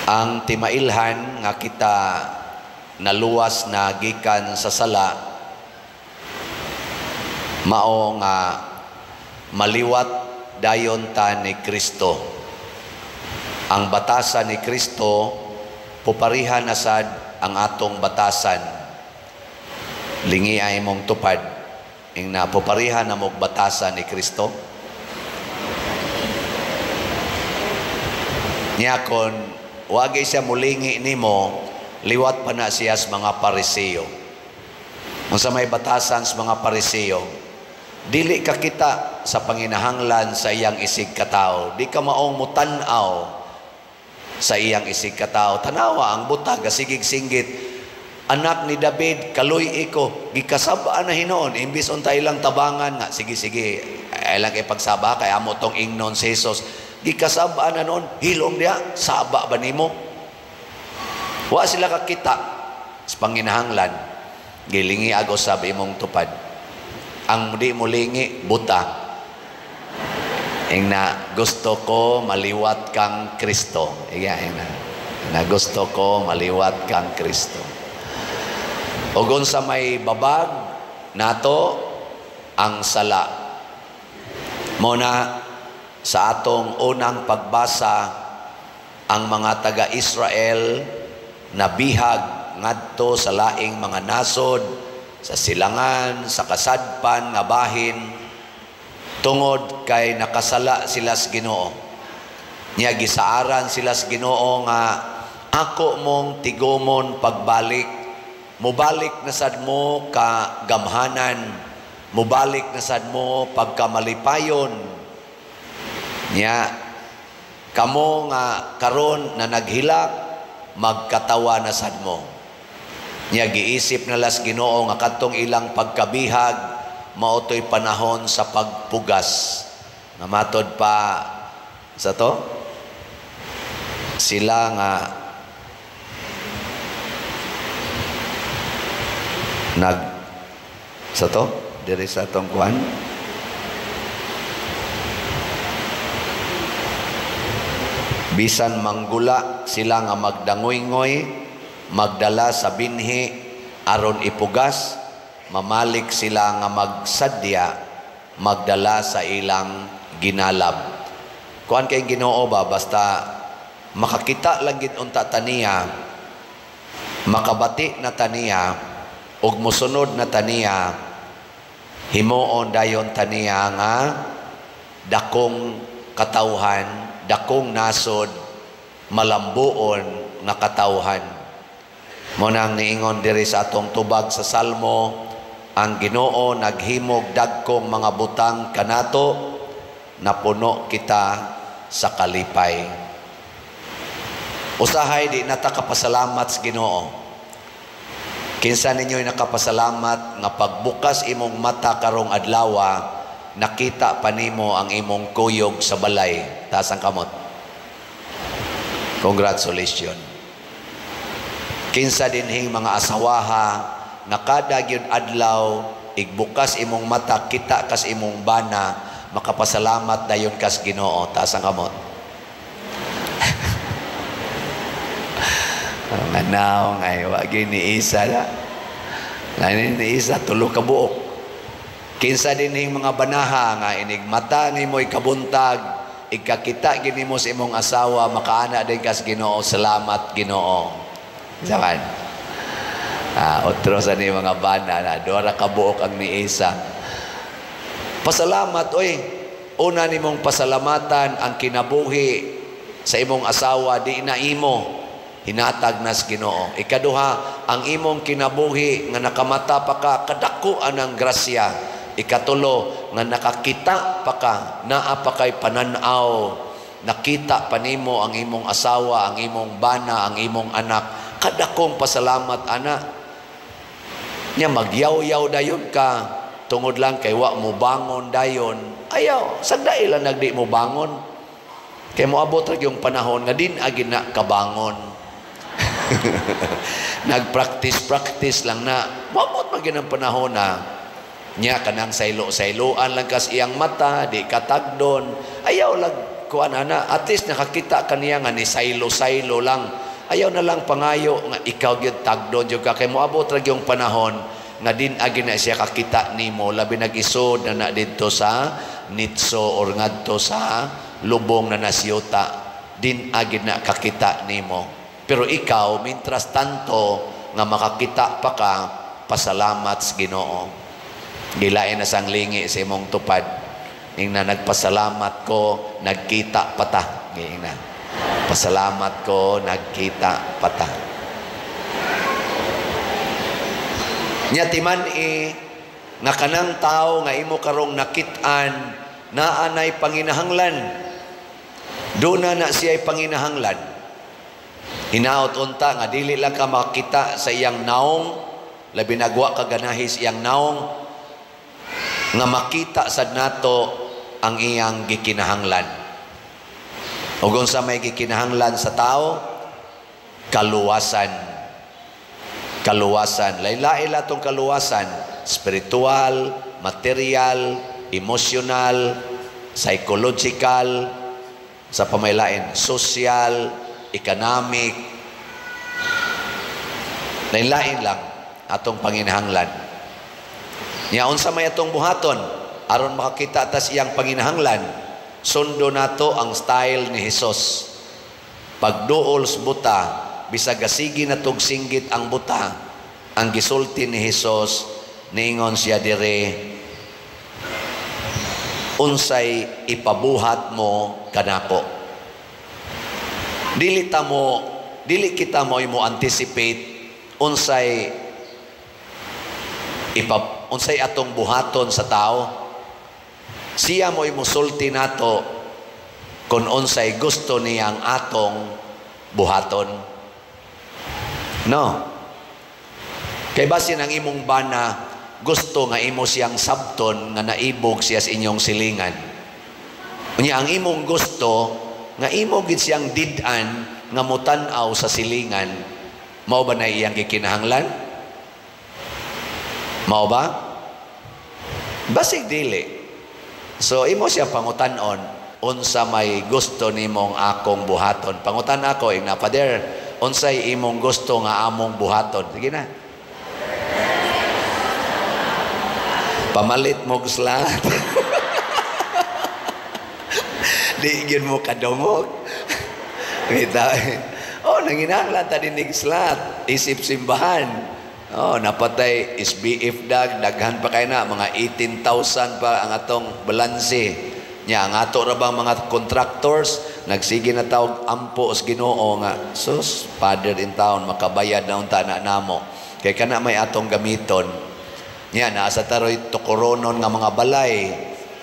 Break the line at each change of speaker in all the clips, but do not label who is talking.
Ang timailhan nga kita naluwas na gikan sa sala mao nga maliwat dayon ta ni Kristo. Ang batasan ni Kristo pupariha na sad ang atong batasan. Lingi ay imong tupad ing na pupariha na mog batasan ni Kristo. Niya kon wagi siya mulingi nimo, liwat pa na siya sa mga Pariseo. Unsa may batasan sa mga Pariseo, dili ka kita sa panginahanglan sa iyang isig katao. Di ka maong mutan-aw sa iyang isig katao. Tanawa ang butag, sigig singgit. Anak ni David, kaluy iko, gikasabaan na hinoon, imbis unta ilang tabangan nga, sige sige, ilang ipagsaba, kay amo tong ingnon si Jesus. Gikasabaan na noon, hilom diya, saba ba nimo? Wa sila kakita sa panginahanglan. Gilingi ago sab imong tupad. Ang di mo lingi, buta. Ing na gusto ko maliwat kang Kristo. Iya, ing na gusto ko maliwat kang Kristo. Ogon sa may babag nato ang sala. Muna sa atong unang pagbasa, ang mga taga-Israel nabihag ngadto sa laing mga nasod, sa silangan, sa kasadpan nga bahin, tungod kay nakasala sila sa Ginoo. Nya gisaaran sila sa Ginoo nga ako mong tigumon pagbalik, mubalik na sad mo ka gamhanan, mubalik na sad mo pagkamalipayon. Nya kamo nga karon na naghilak, magkatawa na sad mo. Nya giisip na las Ginoo nga kadtong ilang pagkabihag mao toy panahon sa pagpugas. Nga matod pa sa to sila nga nag sa to diri sa atong kuan bisan manggula sila nga magdangoy-ngoy, magdala sa binhi aron ipugas, mamalik sila nga magsadya, magdala sa ilang ginalab. Kuan kay Ginoo ba, basta makakita lang gid unta taniya, makabati na taniya, ug mosunod na taniya, himuon dayon taniya nga dakong katawhan, dakong nasod, malambuon nga katawhan. Mo nang niingon diri sa atong tubag sa Salmo, ang Ginoo naghimog dagkong mga butang kanato, napuno kita sa kalipay. Usahay di nata kapasalamat sa Ginoo. Kinsa ninyo'y nakapasalamat nga pagbukas imong mata karong adlawa, nakita pa nimo ang imong kuyog sa balay? Taas ang kamot. Congratulations. Kinsa dinhing mga asawaha nga kada gyud adlaw igbukas imong mata, kita kas imong bana, makapasalamat dayon kas Ginoo? Taas ang kamot. Nganaw ngay wa gini isa na. Ngani ni isa tulo ka buok. Kinsa dinhing mga banaha nga inig mata nimo ikabuntag, ikakita gini mo sa imong asawa, makaana din kas Ginoo, salamat Ginoo. Saman. Otro sa ni mga bana na duha ra ka buok ang niisa. Pasalamat oy. Una nimong pasalamatan ang kinabuhi sa imong asawa, di na imo hinatag nas Ginoo. Ikaduha, ang imong kinabuhi nga nakamata pa ka, kadako anang grasya. Ikatulo, nga nakakita pa ka, naa pa kay pananaw, nakita pa nimo ang imong asawa, ang imong bana, ang imong anak. Kadakong pasalamat ana. Nya magyaw-yaw dayon ka tungod lang kay wa mo bangon dayon. Ayaw, sagdai lang nagdi mo bangon. Kay moabot ra yung panahon nga din agi na kabangon. Nagpractice-practice lang na. Moabot man gyud ang panahon na nya kanang saylo-sayloan lang kas iyang mata, di katagdon. Ayaw lang kuan ana, at least nakakita kaniya nga ni saylo-saylo lang. Ayaw na lang pangayo nga ikaw gyud tagdon gyud ka, kay moabot ra gyung panahon nga din agi na siya kakita nimo, labi nag-isod na na didto sa nitso or ngadto sa lubong na nasyuta, din agi na kakita nimo. Pero ikaw, mintras tanto nga makakita pa ka, pasalamat sa Ginoo. Gilain na sang lingi sa imong tupad. Ingna, "Nagpasalamat ko, nagkita pa ta." Ingna, "Pasalamat ko, nagkita pa ta." Nya timan e nga kanang tao nga imo karong nakit-an, naa nay panginahanglan. Duna na siya'y panginahanglan. Hinaot unta nga dili lang ka makita sa iyang naong, labi nagwa ka ganahi sa iyang naong, nga makita sad nato ang iyang gikinahanglan. Ug unsa may gikinahanglan sa tao? Kaluwasan. Kaluwasan. Lain-lain tong kaluwasan. Spiritual, material, emotional, psychological, sa pamaylain, social, economic. Lain-lain lang atong panginahanglan. Nya unsa may atong buhaton aron makakita ta sa iyang panginahanglan? Sundo nato ang style ni Hesus. Pagduol sa buta, bisag gasigi na tog singgit ang buta, ang gisulti ni Hesus, niingon siya dire, "Unsay ipabuhat mo kanako?" Dili ta mo, dili kita mo anticipate unsay atong buhaton sa tao. Siya mo'y musulti nato kung unsay gusto niyang atong buhaton. No. Kay basin ang imong bana gusto nga imo siyang sabton nga naibog siya sa inyong silingan. Unya ang imong gusto nga imo gid siyang did-an nga motan-aw sa silingan. Mao ba na iyang gikinahanglan? Mao ba? Basig dili. So imo siya pangutan-on, unsa may gusto nimong akong buhaton. Pangutan ako, ingna, "Father, unsay imong gusto nga among buhaton?" Sige na. Pamalit mo slat. Di gyud mo kadungog. Kita. Oh, nanginahanglan ta dinig slat, isip simbahan. Oh, napatay SBF dag, daghan pa kay na mga 18,000 pa ang atong balanse. Nya ang ato ra bang mga contractors nagsige na tawag ampo sa Ginoo nga sus, father in town makabayad na unta na namo. Kay kana may atong gamiton. Nya naa sa taroy tukoronon nga mga balay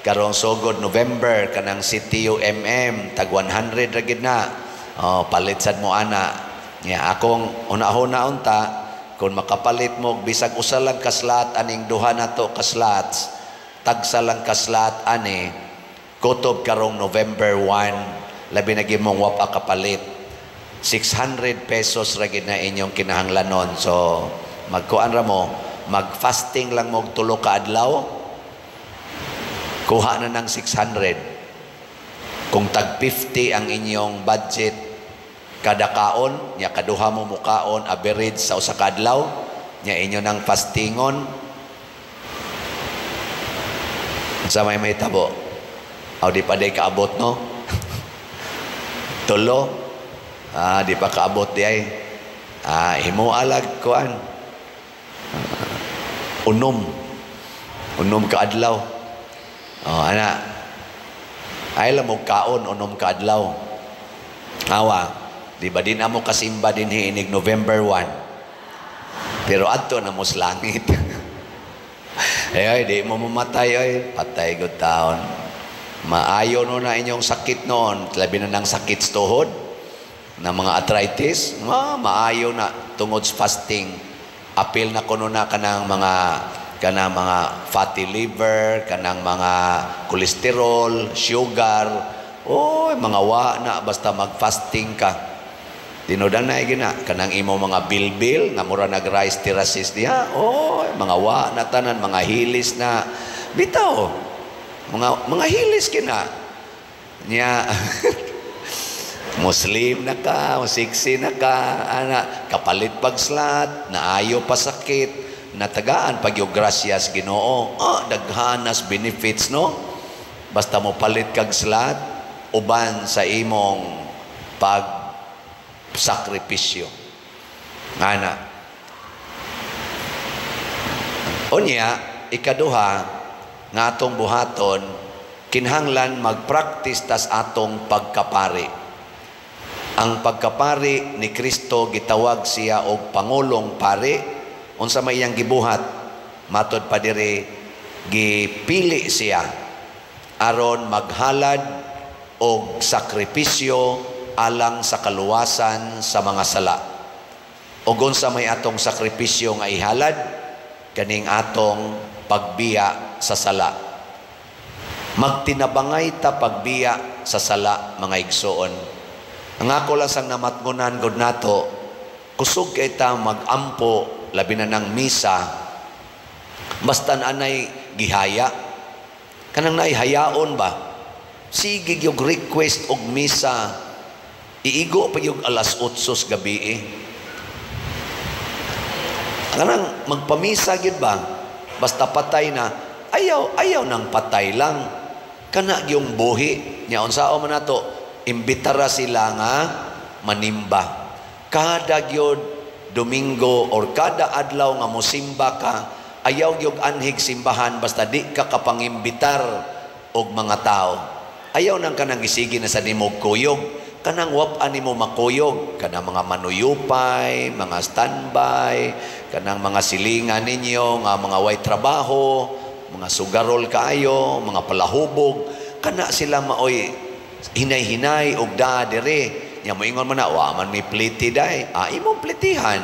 karong sugod November kanang CTUMM tag 100 ra gid na. Oh, palit sad mo ana. Nya akong una-una unta kung makapalit mo bisag usa lang ka slot aning duha nato ka slots, tagsa lang ka slot ani kutob karong November 1, labi na gyud mong wa pa kapalit. 600 pesos ra gid na inyong kinahanglanon. So magkuan ra mo, mag-fasting lang mo og tulo ka adlaw, kuha na ng 600. Kung tag 50 ang inyong budget kada kaon, nya kaduha mo mukaon average sa usa ka adlaw, nya inyo nang fastingon, sa may tabo. Aw, di pa day kaabot, no? Tulo. Ah, di pa kaabot di ay. Ah, himo alag kuan. Unom. Unom ka adlaw. Oh, ana. Ay lang mo kaon unom ka adlaw. Awa. Di ba din amo kasimba din hiinig November 1? Pero adto na mo sa langit. Eh, ay, di mo mamatay, ay, patay good taon. Maayo no na inyong sakit noon, labi na ng sakit sa tuhod, na mga arthritis, maayo na tungod sa fasting. Apil na kuno na kanang mga fatty liver, kanang mga kolesterol, sugar, oy, mga wa na basta mag-fasting ka. Tinudan na gina kanang imo mga bilbil nga mura nag rice terraces diha. Oy, mga wa na tanan, mga hilis na bitaw. Mga hilis kina. Nya Muslim na ka, siksi na ka, ana, kapalit pag slot, naayo pa sakit, natagaan pag yung grasyas Ginoo. Oh, daghanas benefits, no? Basta mo palit kag slot, uban sa imong pag sakripisyo. Ana. Unya, ikaduha, nga atong buhaton, kinahanglan magpractice tas atong pagkapari. Ang pagkapari ni Kristo, gitawag siya og pangulong pari. Unsa may iyang gibuhat? Matod pa diri, gipili siya aron maghalad og sakripisyo alang sa kaluwasan sa mga sala. Og unsa may atong sakripisyo nga ihalad? Kaning atong pagbiya sa sala. Magtinabangay ta pagbiya sa sala, mga igsoon. Ang ako lang sang namatngunan gud nato, kusog kay ta magampo, labi na ng misa, basta anay gihaya. Kanang naihayaon ba? Sige yung request og misa, iigo pa yung alas 8 sa gabi eh. Kanang magpamisa gyud ba? Basta patay na, ayaw, ayaw nang patay lang. Kana yung buhi. Nya unsaon man nato, imbitara sila nga manimba. Kada gyud Domingo or kada adlaw nga mosimba ka, ayaw gyud anhig simbahan basta di ka kapangimbitar og mga tao. Ayaw nang kanang gisigi na sa nimog kuyog. Kanang wap-an nimo makuyog, kanang mga manuyupay, mga standby, kanang mga silingan ninyo nga mga way trabaho, mga sugarol kaayo, mga palahubog, kana sila maoy hinay-hinay og daa dire. Nya moingon man na, wa man mi pliti day. Ah, imong plitihan.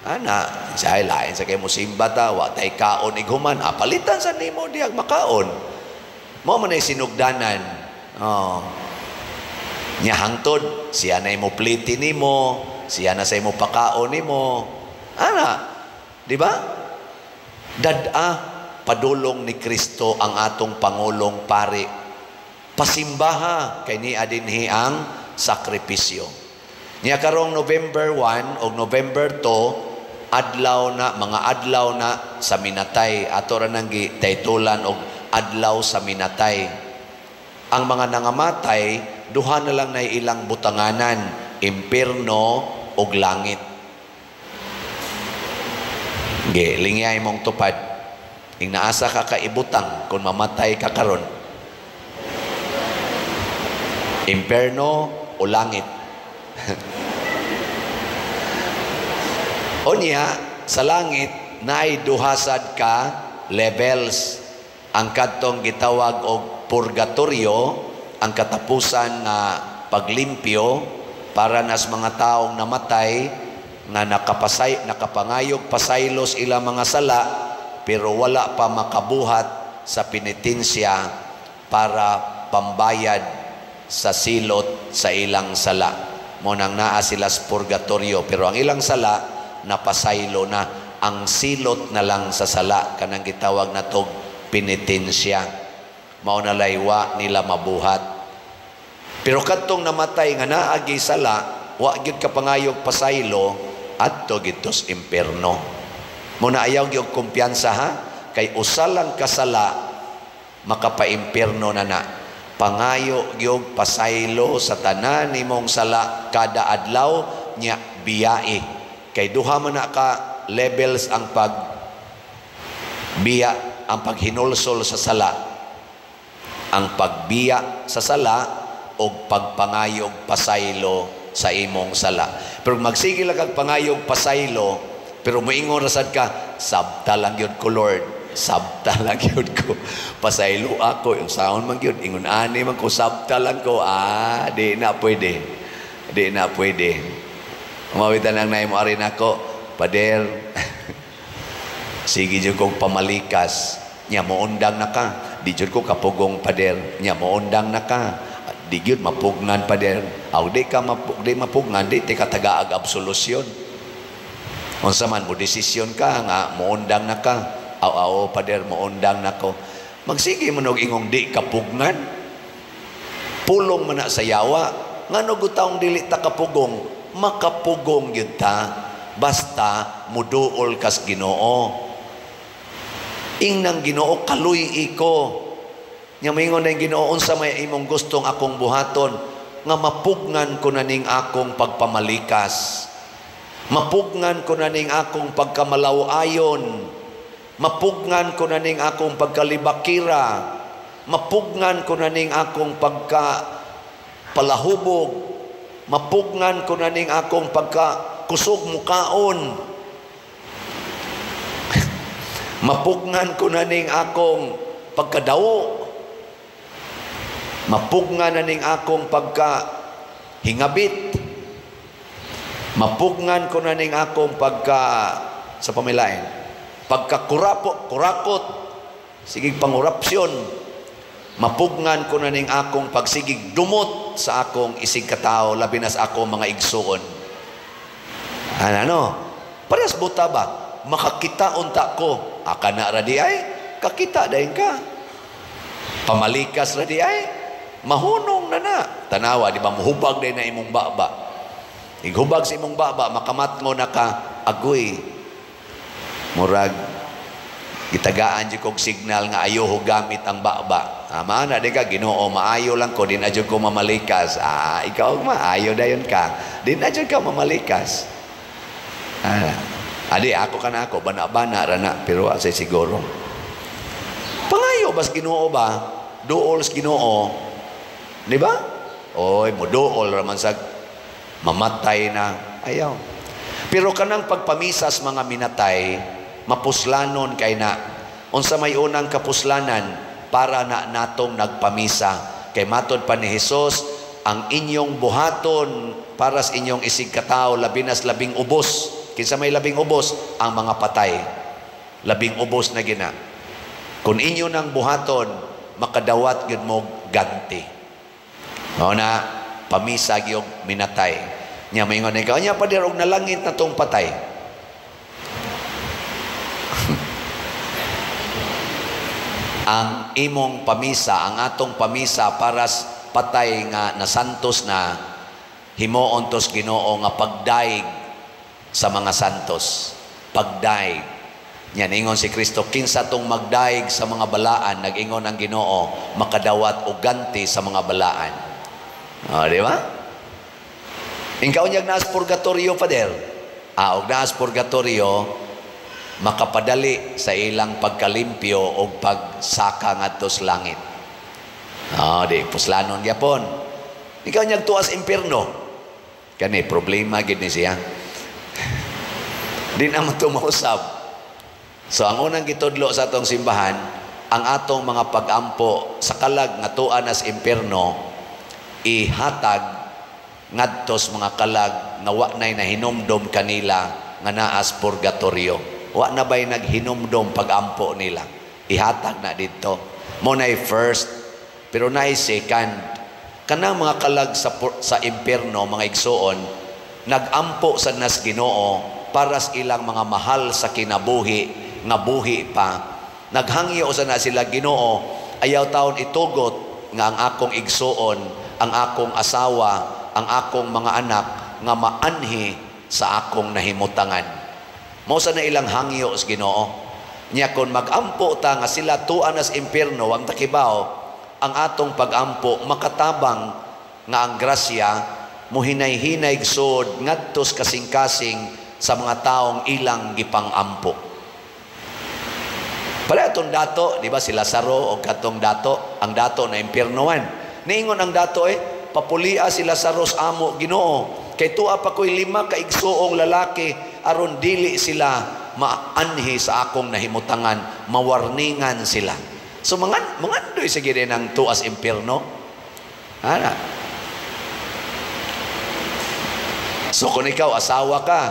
Ana, say lain sa kay mo simba ta, wa tay kaon ighuman. Ah, palitan sa nimo diag makaon. Mao man ay sinugdanan. Oh. Nya hangtod siya na imo pliti nimo, siya na sa imo pakaon nimo. Ana, di ba? Dad-a padulong ni Kristo ang atong pangulong pari. Pasimbaha kay niya dinhi ang sakripisyo. Nya karong November 1 o November 2, adlaw na, mga adlaw na sa minatay. Ato ra nang gitaytulan og adlaw sa minatay. Ang mga nangamatay, duha na lang na ilang butanganan, impierno og langit. Ge, lingyay mong tupad. Ing naasa ka kaibutang kung mamatay ka karon. Impierno o langit. Unya, sa langit naay duhasad ka levels. Ang kadtong gitawag og purgatorio, ang katapusan nga paglimpyo para nas mga taong namatay nga nakapasay, nakapangayog pasaylos ilang mga sala pero wala pa makabuhat sa penitensya para pambayad sa silot sa ilang sala. Mo nang naa sila sa purgatorio, pero ang ilang sala napasaylo na, ang silot na lang sa sala kanang gitawag na tog penitensya. Mao na laywa nila mabuhat. Pero kadtong namatay nga naagi sala, wa gyud kapangayog pasaylo adto gidto sa impierno. Mo na ayaw gyud kumpiyansa ha, kay usa lang kasala makapaimpierno na na. Pangayo gyud pasaylo sa tanan nimong sala kada adlaw nya biyae. Kay duha man na ka levels ang pag biya, ang paghinulsol sa sala. Ang pagbiya sa sala og pagpangayog pasaylo sa imong sala. Pero magsige lang kag pangayog pasaylo, pero moingon ra sad ka, sabta lang gyud ko Lord, sabta lang gyud ko. Pasaylo ako, yung saon man gyud, ingon ani man ko, sabta lang ko. Ah, di na pwede. Di na pwede. Umawitan lang na imo ari nako, pader. Sige jud kog pamalikas. Nya moundang na ka. Di jud ko kapugong, pader. Nya moundang na ka. Di gyud mapugnan, pader. Aw di ka di mapugnan, di ti ka tagaag absolusyon. Unsa man mo desisyon ka nga moundang na ka. Aw aw pader, moundang na ko. Magsige mo nog ingong di kapugnan. Pulong man na sa yawa. Ngano gutaong dili ta kapugong? Makapugong gyud ta basta muduol kas Ginoo. Ingnang Ginoo, kaluy ko. Nya moingon na Ginoo, "Unsa may imong gustong akong buhaton?" "Nga mapugnan ko na ning akong pagpamalikas. Mapugnan ko na ning akong pagkamalaw-ayon. Mapugnan ko na ning akong pagkalibakira. Mapugnan ko na ning akong pagka palahubog. Mapugnan ko na ning akong pagka kusog mukaon. Mapugnan ko na ning akong pagkadawo. Mapugnan na ning akong pagka hingabit. Mapugnan ko na ning akong pagka sa pamilain. Pagkakurapo, kurakot, sigig pangurapsyon. Mapugnan ko na ning akong pagsigig dumot sa akong isig katao, labi na sa akong mga igsuon." Ano? Parehas buta ba? Makakita unta ko. Aka na ra di ay, kakita dayon ka. Pamalikas ra di ay, mahunong na na. Tanawa, di ba, muhubag din na imong baba. Ighubag sa imong baba, makamatngo na ka, agoy. Murag, gitagaan jud kog signal nga ayo gamit ang baba. Ah, maana di ka, "Ginoo, maayo lang ko, di na jud ko mamalikas." Ah, ikaw maayo dayon ka. Di na jud ka mamalikas. Ah, adi ako ka na ako, bana-bana ra na, pero asay siguro. Pangayo bas Ginoo ba? Duol sa Ginoo. Di ba? Oy, mo duol ra man sa mamatay na. Ayaw. Pero kanang pagpamisas mga minatay, mapuslanon kay na. Unsa may unang kapuslanan para na natong nagpamisa? Kay matod pa ni Hesus, ang inyong buhaton para sa inyong isig katao, labi nas labing ubos. Kinsa may labing ubos? Ang mga patay. Labing ubos na gina. Kung inyo nang buhaton, makadawat gyud mo ganti. Mao na pamisa gyud minatay. Nya maingon ikaw, "Nya pader, og nalangit na tong patay?" Ang imong pamisa, ang atong pamisa para patay nga nasantos na, himuon tos Ginoo nga pagdaig sa mga santos. Pagdaig. Yan, ingon si Kristo, kinsa tong magdaig sa mga balaan, nag-ingon ang Ginoo, makadawat og ganti sa mga balaan. O, di ba? Ikaw niyag naas purgatorio, pader. Ah, og naas purgatorio, makapadali sa ilang pagkalimpyo o pagsaka ngadto sa langit. Oh, di puslanon gyapon. Ikaw niyag tuas impierno. Kani problema gid ni siya. Di naman tumausab. So ang unang gitudlo sa atong simbahan, ang atong mga pagampo sa kalag nga tuan as impierno, ihatag ngadtos mga kalag nga wa nay nahinumdom kanila nga naas purgatorio. Wa na ba'y naghinumdom pagampo nila? Ihatag na dito. Mo na'y first, pero na'y second. Kanang mga kalag sa impierno, mga igsuon, nagampo sa nas Ginoo para sa ilang mga mahal sa kinabuhi, nga buhi pa. Naghangyo sa na sila, "Ginoo, ayaw taon itugot nga ang akong igsuon, ang akong asawa, ang akong mga anak, nga maanhi sa akong nahimutangan." Mao sa na ilang hangyo sa Ginoo. Nya kon magampo ta nga sila tuan as impierno, ang takibaw, ang atong pagampo makatabang nga ang grasya muhinay-hinay sod ngadtos kasing-kasing sa mga taong ilang gipangampo. Pala atong dato, di ba si Lazaro o katong dato, ang dato na impiernoan. Niingon ang dato papulia si Lazaro sa amo, Ginoo. Kay tuwa pa ko'y 5 ka igsuong lalaki, aron dili sila maanhi sa akong nahimutangan, mawarningan sila. So mangandoy sige din ang tuas impierno. Ana. So kung ikaw asawa ka,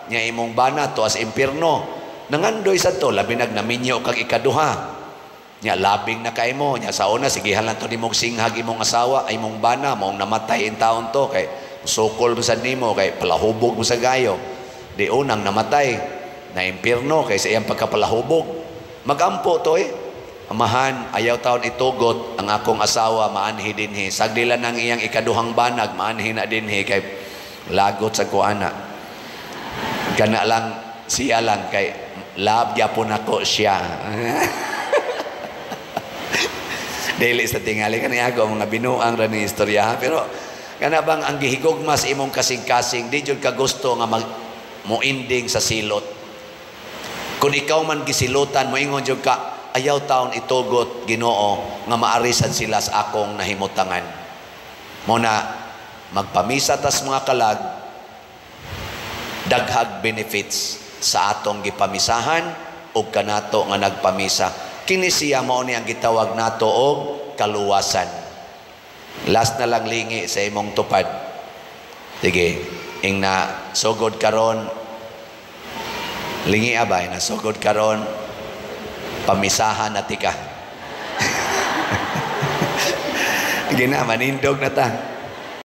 nya imong bana tuas impierno, nangandoy sa to, labi nag naminyo kag ikaduha. Nya labing na kay mo, nya sa una sigihan lang to nimong singhag imong asawa, ay imong bana, maong namatay in taon to kay sukol mo sa nimo kay palahubog mo sa gayo. Di unang namatay na impierno kay sa iyang pagkapalahubog. Magampo to. Amahan, ayaw taon itugot ang akong asawa maanhi dinhi. Sagdila nang iyang ikaduhang banag, maanhi na dinhi kay lagot sa kuana. Kana lang siya lang kay love gyapon ako siya. Dili sa tingali kani ako mga binuang ra ni istorya, pero kana bang ang gihigugma sa imong kasing-kasing di jud ka gusto nga mag moending sa silot. Kung ikaw man gisilutan, moingon jud ka, ayaw taon itugot Ginoo nga maarisan sila sa akong nahimutangan. Mo na magpamisa tas mga kalag, daghag benefits sa atong gipamisahan ug kanato nga nagpamisa. Kini siya mao ni ang gitawag nato og kaluwasan. Last na lang, lingi sa imong tupad. Sige, ing na sugod karon, lingi abay na sugod karon, pamisahan na tika. Gina, manindog na ta.